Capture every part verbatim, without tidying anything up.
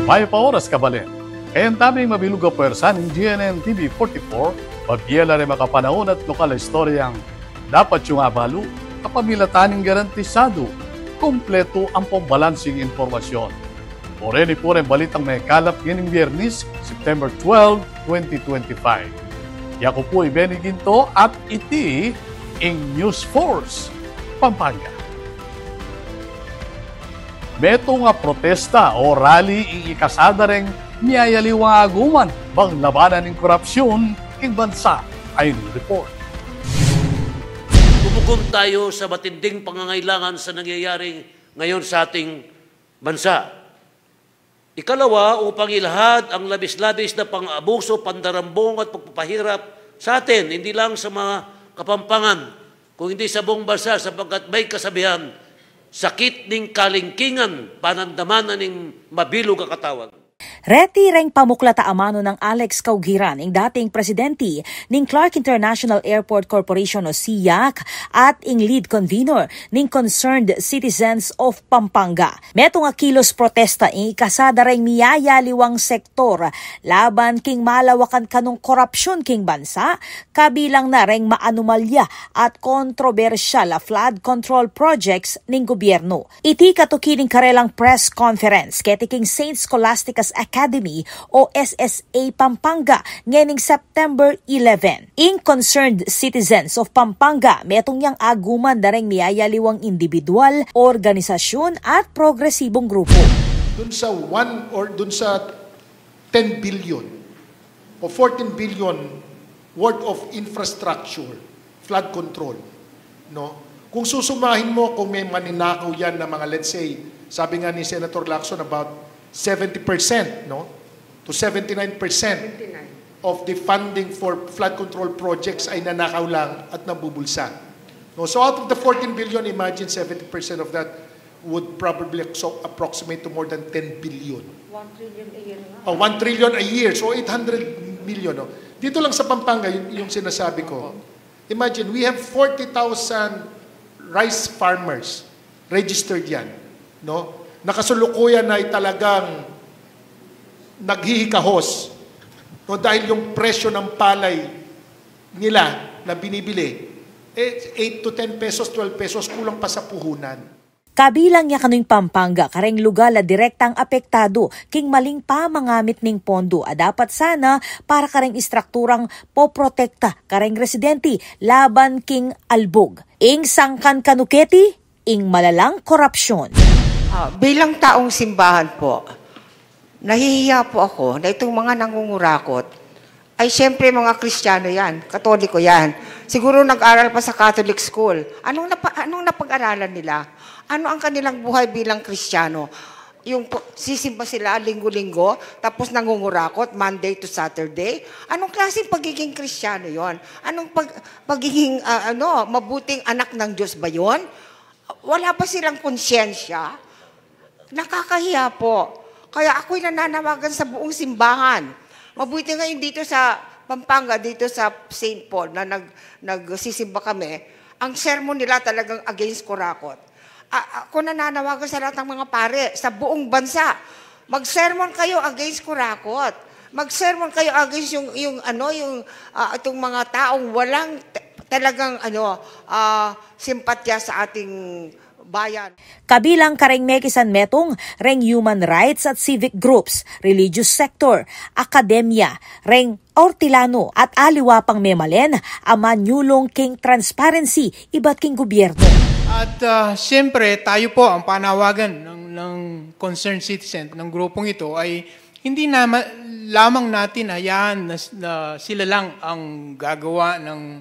Mayap a oras, kabalen. Kayang taming mabilug a pwersa ning G N N T V forty-four, pabie la reng makapanaun at lokal a istoryang dapat yung abalu, kapamilatan ning garantisadu, kumpletu ampong balansing impormasyon. Oreni pu reng balitang mekalap ngening Biernis, September twelve, twenty twenty-five. Yaku pu i Benny Ginto at iti ing News Force Pampanga. Metung a protesta o rally ing ikasada reng miyayaliwang aguman bang labanan ing korapsyun king bansa. Ayon ing report. Tumugon tayo sa matinding pangangailangan sa nangyayari ngayon sa ating bansa. Ikalawa, upang ilahad ang labis-labis na pang-abuso, pandarambong at pagpapahirap sa atin, hindi lang sa mga Kapampangan, kung hindi sa buong bansa, sapagkat may kasabihan, sakit ning kalingkingan, panandaman na ning mabilug a katawan. Reti reng pamuklat a amanu nang Alex Caugiran, ing dating presidenti ning Clark International Airport Corporation o CIAC at ing lead convenor ning Concerned Citizens of Pampanga. Metung a kilos protesta ing ikasada reng miyayaliwang sektor laban king malawakan kanung korapsyun king bansa, kabilang na reng maanumalya at kontrobersyal a flood control projects ning gobyernu. Iti katuki ning karelang press conference keti king Saint Scholastica's Academy o S S A Pampanga ngening September eleven. Ing Concerned Citizens of Pampanga metung yang aguman da reng miyayaliwang indibidwal, organisasyun at progresibong grupu. Dun sa one or dun sa ten billion o fourteen billion worth of infrastructure, flood control, no? Kung susumahin mo, kung may maninakaw yan na mga, let's say, sabi nga ni Senator Lacson, about seventy percent, no, to seventy-nine percent of the funding for flood control projects ay nanakaw lang at nabubulsa. No? So out of the fourteen billion, imagine seventy percent of that would probably so approximate to more than ten billion. One trillion a year nga. Oh, one trillion a year. So eight hundred million. No? Dito lang sa Pampanga, yung, yung sinasabi ko. Imagine, we have forty thousand rice farmers registered yan. No? Nakasulukuyan na ay talagang naghihikahos. No? Dahil yung presyo ng palay nila na binibili, eh, eight to ten pesos, twelve pesos, kulang pa sa puhunan. Kabilang ya kanu ing Pampanga kareng lugal a direktang apektadu king maling pamangamit ning pondo a dapat sana para kareng istrukturang poprotekta kareng residenti laban king albug. Ing sangkan kanu keti, ing malalang korapsyun. Ah, bilang taong simbahan po, nahihiya po ako na itong mga nangungurakot ay siyempre mga Kristiyano yan, Katoliko yan. Siguro nag-aral pa sa Catholic school. Anong, napa, anong napag-aralan nila? Ano ang kanilang buhay bilang Kristiyano? Yung sisimba sila linggo-linggo, tapos nangungurakot Monday to Saturday? Anong klaseng pagiging Kristiyano yon? Anong pag, pagiging uh, ano, mabuting anak ng Diyos ba yon? Wala ba silang konsyensya? Nakakahiya po. Kaya ako'y nananawagan sa buong simbahan. Mabuti ngayon dito sa Pampanga, dito sa Saint Paul, na nag, nagsisimba kami, ang sermon nila talagang against kurakot. A, ako nananawagan sa lahat ng mga pare sa buong bansa, mag-sermon kayo against kurakot. Mag-sermon kayo against yung, yung, ano, yung uh, itong mga taong walang talagang ano, uh, simpatya sa ating bayan. Kabilang kareng mekisan metung reng human rights at civic groups, religious sector, akademya, reng ortilanu at aliwa pang memalen a manyulung king transparency ibat king gobyernu. At uh, siyempre, tayo po ang panawagan ng, ng concerned citizen ng grupong ito ay hindi na lamang natin hayaan na, na sila lang ang gagawa ng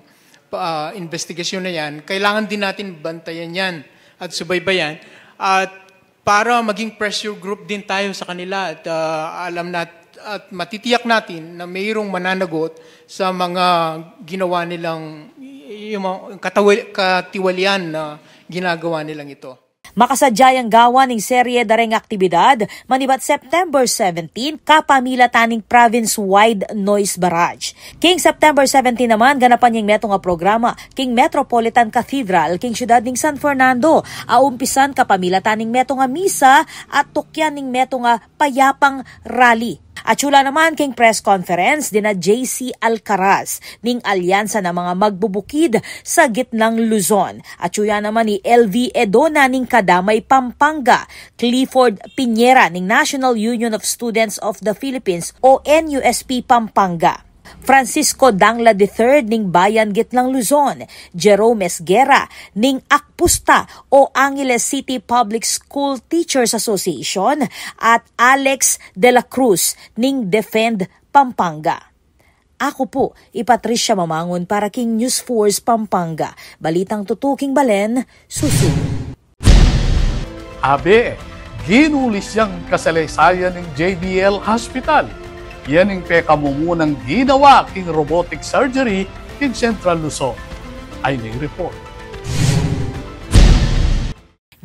uh, investigasyon na yan, kailangan din natin bantayan yan at subaybayan. At para maging pressure group din tayo sa kanila at uh, alam nat at matitiyak natin na mayroong mananagot sa mga ginawa nilang yung mga katawi, katiwalian na ginagawa nilang ito. Makasadya yang gawan ing serye da reng aktibidad manibat September seventeen, kapamilatan ning province-wide noise barrage. King September seventeen naman, ganapan yang metung a programa king Metropolitan Cathedral king syudad ning San Fernando. Aumpisan kapamilatan ning metung a misa at tukyan ning metung a payapang rally. Atyu la naman king press conference dina J C Alcaraz ning Alyansa ng mga Magbubukid sa Gitnang Luzon. Atyu ya naman i L V Edona ning Kadamay Pampanga, Clifford Piñera ning National Union of Students of the Philippines o N U S P Pampanga, Francisco Dangla the third ning Bayan Gitnang Luzon, Jerome Esguerra ning ACPUSTA o Angeles City Public School Teachers Association, at Alex de la Cruz ning Defend Pampanga. Aku pu i Patricia Mamangun para king News Force Pampanga. Balitang tutuking balen, susu. Abe, ginulis yang kasaleysayan ning J B L Hospital. Yan ing pekamumunang ginawa king robotic surgery king Central Luzon. Ay ning report.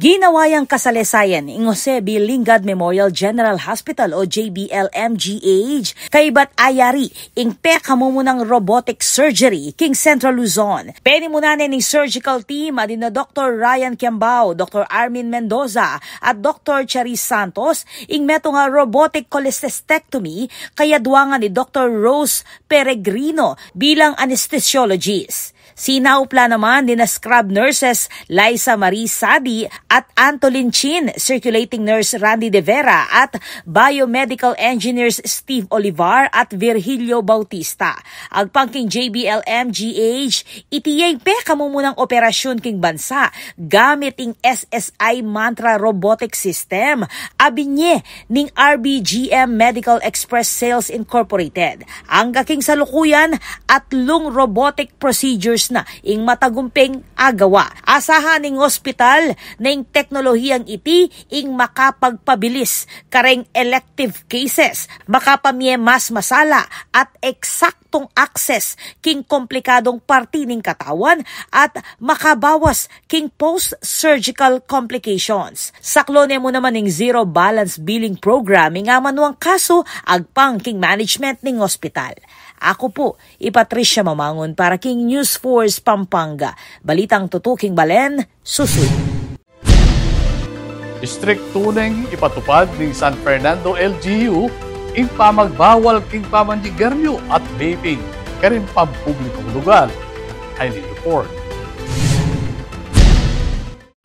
Ginawa yang kasaleysayan ing Jose B. Lingad Memorial General Hospital o J B L M G H kaybat ayari ing pekamumunang robotic surgery king Central Luzon. Penimunan ne ning surgical team a dina Doktor Ryan Kiambao, Doktor Armin Mendoza, at Doktor Charis Santos ing metung a robotic cholecystectomy, kayadwangan ni Doktor Rose Peregrino bilang anesthesiologist. Sinaup la naman nina scrub nurses Liza Marie Sadi at Antolin Chin, circulating nurse Randy De Vera, at biomedical engineers Steve Olivar at Virgilio Bautista. Agpang king J B L M G H, iti ya ing pekamumunang operasyun king bansa gamit ing S S I Mantra Robotic System a binye ning R B G M Medical Express Sales Incorporated. Angga king salukuyan, atlung robotic procedures na ing matagumping agawa. Asahan ning ospital na ing teknolohiyang iti ing makapagpabilis kareng elective cases, makapamie mas masala at eksaktung access king komplikadung parti ning katawan at makabawas king post-surgical complications. Saklon ne mu naman ing zero balance billing program ing amanuang kasu agpang king management ning ospital. Aku pu i Patricia Mamangun para king News Force Pampanga. Balitang tutuking balen, susu. Istriktu neng ipatupad ning San Fernando L G U ing pamagbawal king pamanyigarilyu at vaping karing pampublikung lugal. Ay ning report.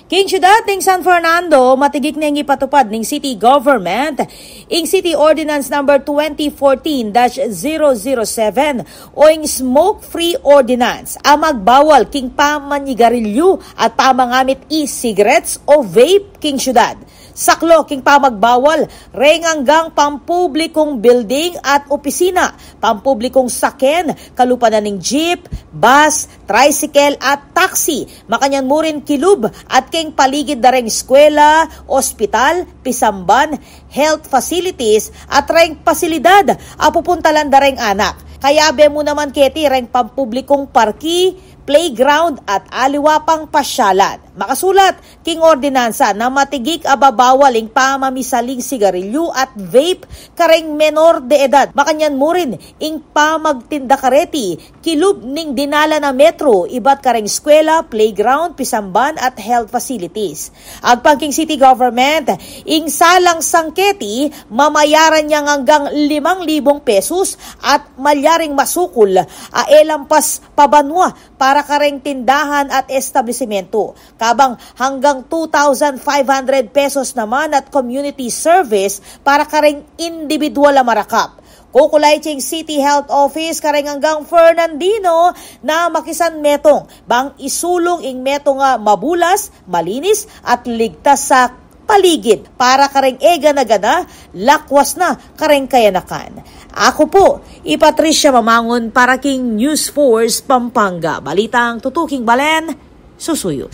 King syudad ning San Fernando, matigik neng ipatupad ning city government ing City Ordinance Number twenty fourteen dash zero zero seven o ing Smoke Free Ordinance a magbawal king pamanyigarilyu at pamangamit e-cigarettes o vape king syudad. Saklo king pamagbawal reng anggang pampublikung building at opisina, pampublikung saken, kalupa na ning jeep, bus, tricycle at taxi, makanyan mu rin kilub at king paligid da reng eskwela, ospital, pisamban, health facilities at reng pasilidad a pupuntalan da reng anak. Kayabe mu naman keti reng pampublikung parki, playground at aliwa pang pasyalan. Makasulat king ordinansa na matigik a babawal ing pamamisaling sigarilyu at vape kareng menor de edad. Makanyan mu rin ing pamagtinda kareti kilub ning dinalan a metro ibat kareng eskwela, playground, pisamban at health facilities. Agpang king city government, ing salang sangketi mamayaran yang anggang limang libung pesus at malyaring masukul a e lampas pabanua para kareng tindahan at establisimento. Kabang hanggang two thousand five hundred pesos naman at community service para kareng indibidwal a marakap. Kukulay king City Health Office kareng anggang Fernandino na makisan metung bang isulung ing metung a mabulas, malinis at ligtas a paligid para kareng e gana-gana, lakwas na kareng kayanakan. Aku pu i Patricia Mamangun para king News Force Pampanga. Balitang tutuking balen, susuyu.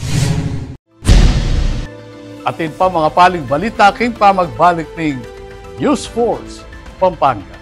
Atin pa mga paling balita king pamagbalik ning News Force Pampanga.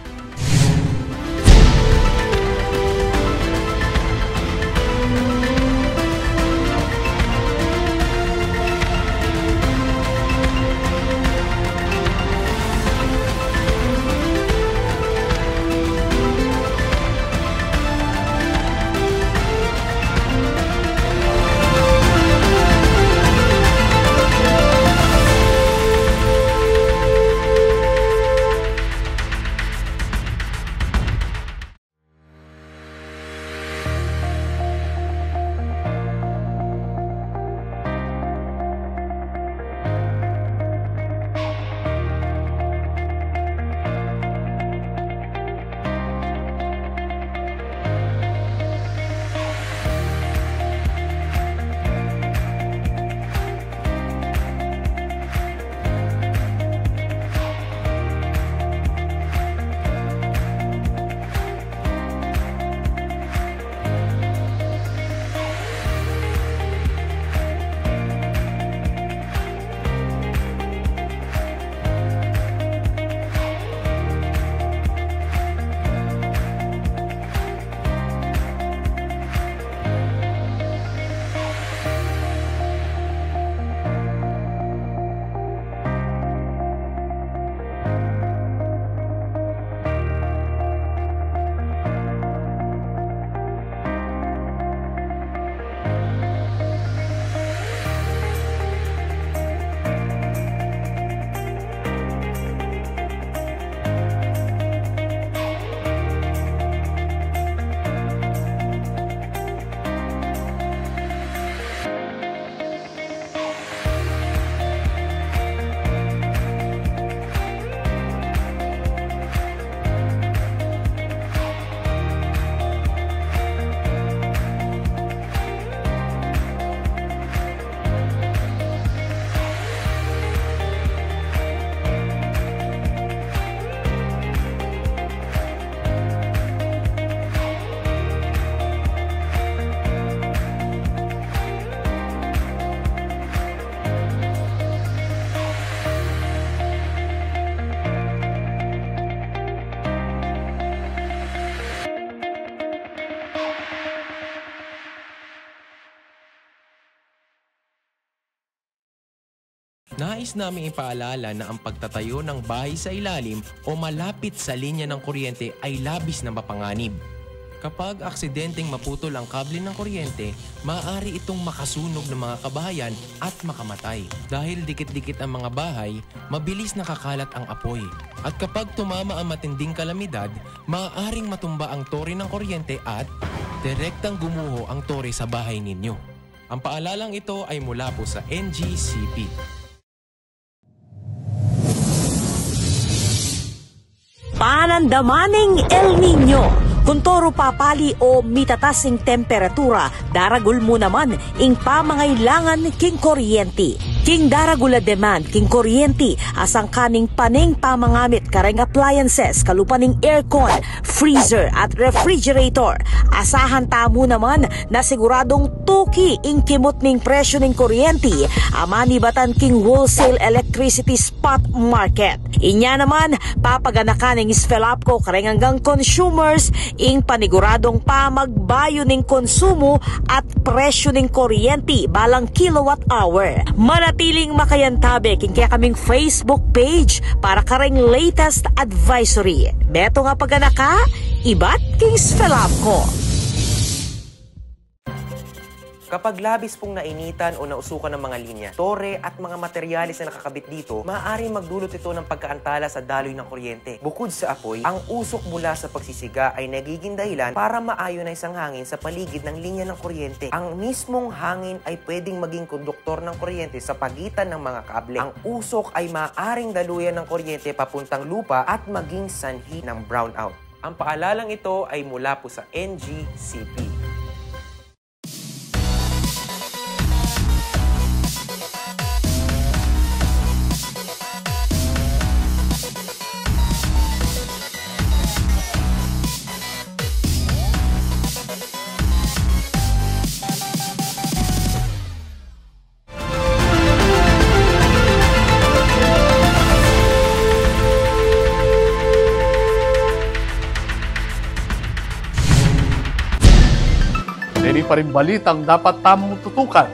Nais naming ipaalala na ang pagtatayo ng bahay sa ilalim o malapit sa linya ng kuryente ay labis na mapanganib. Kapag aksidenteng maputol ang kable ng kuryente, maaari itong makasunog ng mga kabahayan at makamatay. Dahil dikit-dikit ang mga bahay, mabilis nakakalat ang apoy. At kapag tumama ang matinding kalamidad, maaaring matumba ang tore ng kuryente at direktang gumuho ang tore sa bahay ninyo. Ang paalalang ito ay mula po sa N G C P. Panandaman ning El Niño. Kung toro papali o mitatas ing temperatura, daragul mu naman ing pamangailangan king kuryenti. King daragul a demand king kuryenti, asangkan ning paneng pamangamit kareng appliances, kalupa ning aircon, freezer at refrigerator. Asahan tamu naman na siguradong tuki ing kimut ning presyu ning kuryenti a manibatan king wholesale electricity spot market. Inya naman, papaganakan ning SFELAPCO kareng anggang consumers ing paniguradong pamagbayu ning konsumo at presyu ning kuryenti balang kilowatt hour. Manatiling makayantabe king kekaming Facebook page para kareng latest advisory. Beto nga paganaka, ibat king SFELAPCO. Kapag labis pong nainitan o nausukan ng mga linya, tore at mga materyales na nakakabit dito, maaaring magdulot ito ng pagkaantala sa daloy ng kuryente. Bukod sa apoy, ang usok mula sa pagsisiga ay nagiging dahilan para ma-ionize ang hangin sa paligid ng linya ng kuryente. Ang mismong hangin ay pwedeng maging konduktor ng kuryente sa pagitan ng mga kable. Ang usok ay maaaring daluyan ng kuryente papuntang lupa at maging sanhi ng brownout. Ang paalalang ito ay mula po sa N G C P. Deni pa ring balitang dapat tamung tutukan.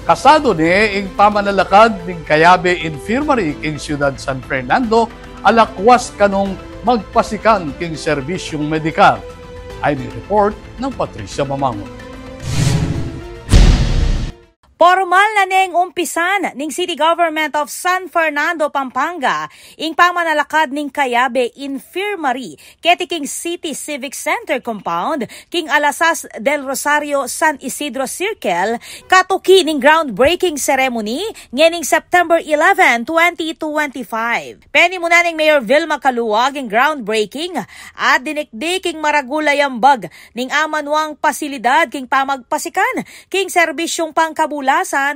Kasadu ne ing pamanalakad ning Cayabe Infirmary king Siyudad San Fernando, a lakwas kanung magpasikan king serbisyung medikal. Ay ni report nang Patricia Mamangun. Pormal na neng umpisan ning City Government of San Fernando, Pampanga, ing pamanalakad ning Cayabe Infirmary keti king City Civic Center Compound, king Alasas del Rosario, San Isidro Circle, katuki ning groundbreaking ceremony ngening September eleven, twenty twenty-five. Penimunan neng Mayor Vilma Caluag ing groundbreaking at dinikdik ing maragul a yambag ning amanuang pasilidad king pamagpasikan king serbisyung pangkabulasan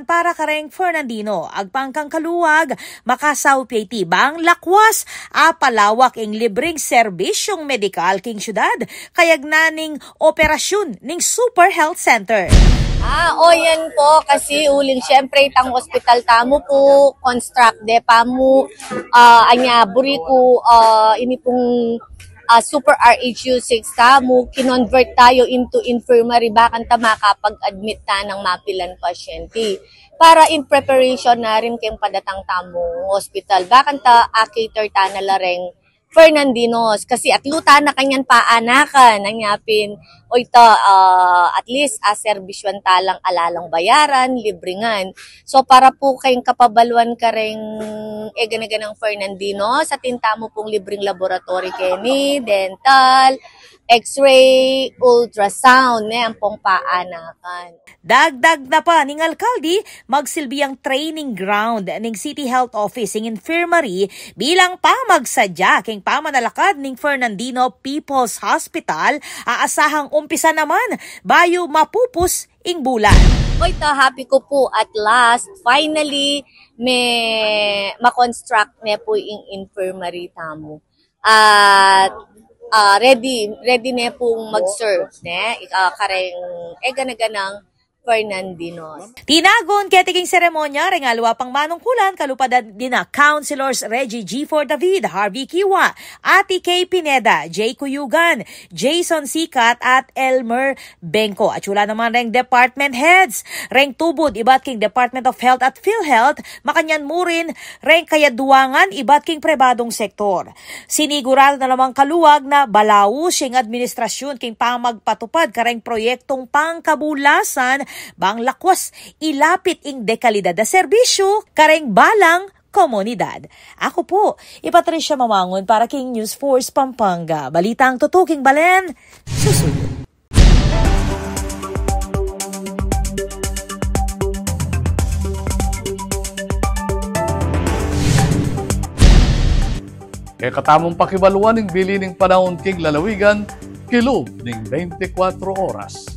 para kareng Fernandino. Agpang kang Caluag, makasaup ya iti bang lakwas a palawak ing libreng serbisyung medikal king syudad, kayagnan ning operasyun ning Super Health Center. Ah, o yan po, kasi uling siyempre itang ospital tamu po, construct de pa mu, ah, anya, buri ku, ah, ini pung, ah, Super R H U six tamu, kinonvert tayo into infirmary, bakanta makapag-admit ta nang mapilan pasyente. Para in preparation na rin keng padatang tamung hospital, bakanta a-cater ta na la reng Fernandinos, kasi atlu ta na kanyan paanakan, anya pin, o ita, ah, at least, ah, serbisyuan ta lang, ala lang bayaran, libre ngan. So, para po keng kapabaluan kareng eganaganang Fernandinos, atin tamu pung libreng laboratory keni, dental, X-ray, ultrasound, ne, ampong paanakan. Dagdag na pa ning alkalde, magsilbi yang training ground ning City Health Office ing infirmary bilang pamagsadya keng pamanalakad ning Fernandino People's Hospital, a asahang umpisan naman bayu mapupus ing bulan. Oy, ta happy ku pu, at last, finally, me ma-construct ne pu ing infirmary tamu. At, ah, ready, ready ne pung mag-serve, ne? Ah, kareng eganaganang Fernandinos. Tinagun keti king seremonya reng aliwa pang manungkulan, kalupa da dina Councilors Reggie Gifford David, Harvey Kiwa, Ate Kay Pineda, Jay Cuyugan, Jason Sicat at Elmer Bengco. Atiu la naman reng department heads reng tubud ibat king Department of Health at PhilHealth, makanyan mu rin reng kayaduangan ibat king pribadung sektor. Sinigurado na namang kaluag na balaus ya ing administrasyun king pamagpatupad kareng proyektung pangkabulasan bang lakwas ilapit ing dekalidad a serbisyu kareng balang komunidad. Aku pu i Patricia Mamangun para king News Force Pampanga. Balitang tutuking balen, susuyu. Kekatamung pakibaluan ing bili ning panaun king lalawigan kilub ning bente kwatro oras.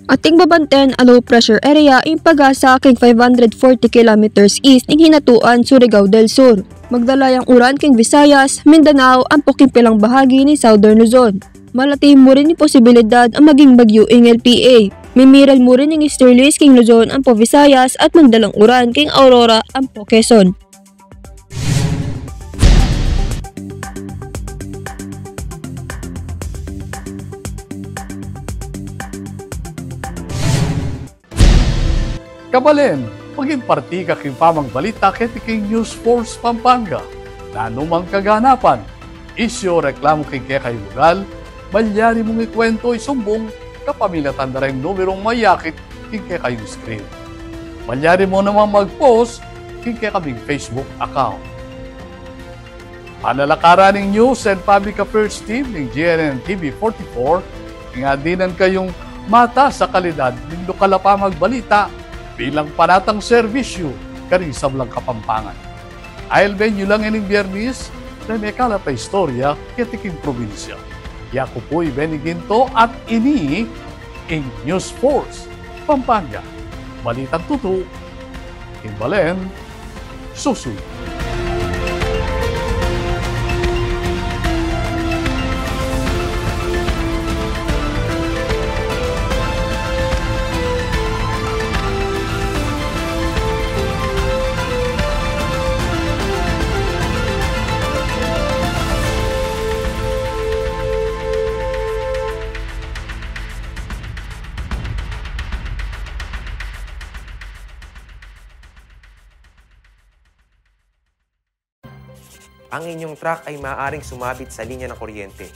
Ating babanten a low pressure area ing pag-asa king five hundred forty kilometers east ning Hinatuan, Surigao del Sur. Magdala yang uran king Visayas, Mindanao, ampo king pilang bahagi ning Southern Luzon. Malati mu rin ing posibilidad a maging bagyu ing L P A. Mimiral mu rin ing easterlies king Luzon ampo Visayas at magdalang uran king Aurora ampo Quezon. Kabalen, maging parti ka king pamagbalita keti king News Force Pampanga. Nanu mang kaganapan, isyu o reklamu king kekayung ugal, malyari mung ikuwentu o isumbung kapamilatan da reng numerung mayakit king kekayung screen. Malyari mu namang mag-post king kekaming Facebook account. Panalakaran ning News and Public Affairs Team ning G N N T V forty-four, ing adinan kayung matas a kalidad ning lokal a pamagbalita bilang panatang serbisyu karing sablang Kapampangan. Ailben yu lang ining Biyernes, na mekalat a istorya keti king probinsya. Yaku pu i Benny Ginto at ini ing News Force Pampanga. Balitang tutu, king balen, susuyu. Ang inyong truck ay maaaring sumabit sa linya ng kuryente.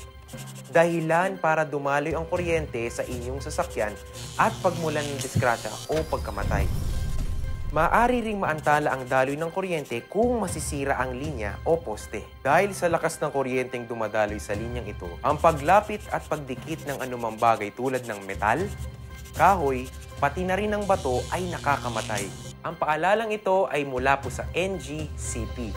Dahilan para dumaloy ang kuryente sa inyong sasakyan at pagmulan ng disgrasya o pagkamatay. Maaari ring maantala ang daloy ng kuryente kung masisira ang linya o poste. Dahil sa lakas ng kuryenteng dumadaloy sa linyang ito, ang paglapit at pagdikit ng anumang bagay tulad ng metal, kahoy, pati na rin ang bato ay nakakamatay. Ang paalalang ito ay mula po sa N G C P.